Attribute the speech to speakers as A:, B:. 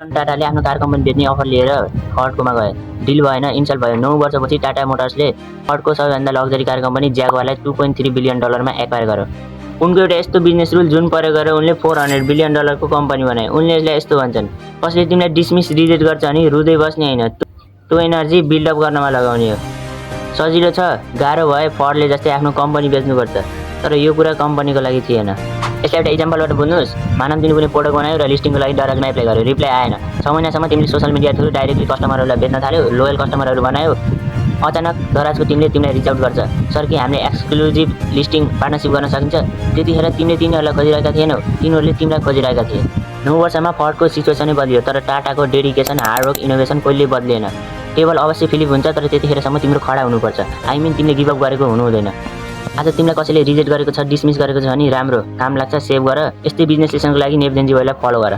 A: टाटाले आफ्नो car company बेच्ने offer लिएर फर्डकोमा गए। डिल भएन, इन्सल्ट भयो। 9 वर्षपछि टाटा मोटर्सले फर्डको सबैभन्दा लग्जरी कार कम्पनी ज्यागवारलाई $2.3 बिलियन मा एक्वायर गर्यो। उनको एउटा यस्तो बिजनेस रुल जुन प्रयोग गरेर उनले $400 बिलियन को कम्पनी बनाए। उनले यसलाई यस्तो भन्छन्, कसैले तिमीलाई डिसमिस रिजेक्ट गर्छ भने रुँदै बस्ने होइन, त्यो एनर्जी बिल्डअप गर्नमा लगाउने हो। सजिलो छ, गाह्रो भए फर्डले जस्तै आफ्नो कम्पनी बेच्नुपर्छ। तर यो कुरा कम्पनीको लागि थिएन। यसलाई एउटा इक्जाम्पलबाट बुझ्नुहोस्। मानव तिमीले कुनै प्रोडक्ट बनायौ र लिस्टिङको लागि दराजमा एप्लाई गर्यो, रिप्लाई आएन। 6 महिनासम्म तिमीले सोशल मिडिया थ्रु डाइरेक्टली कस्टमरहरूलाई बेच्न थाल्यौ, लोयल कस्टमरहरू बनायौ। अचानक दराजको टिमले तिमीलाई रिच आउट गर्छ, सर कि हामीले एक्सक्लुजिभ लिस्टिङ पार्टनरसिप गर्न सकिन्छ। त्यतिखेर तिमीले तिनीहरूलाई खोजिरहेका थिएनौ, तिनीहरूले तिमीलाई खोजिरहेका थिए। 9 वर्षमा फर्डको सिचुएसनै बदलियो, तर टाटाको डेडिकेसन, हार्डवर्क, इनोभेसन कहिले बदलिएन। टेबल अवश्य फ्लिप हुन्छ, तर त्यतिखेरसम्म तिम्रो खडा हुनुपर्छ। तिमीले गिभ अप गरेको हुनु हुँदैन। आज तिमीलाई कसैले रिजेक्ट गरेको छ, डिसमिस गरेको छ भने राम्रो काम लाग्छ, सेभ गर। यस्तै बिजनेस सेसनको लागि नेप जेन्जी भाइलाई फलो गर।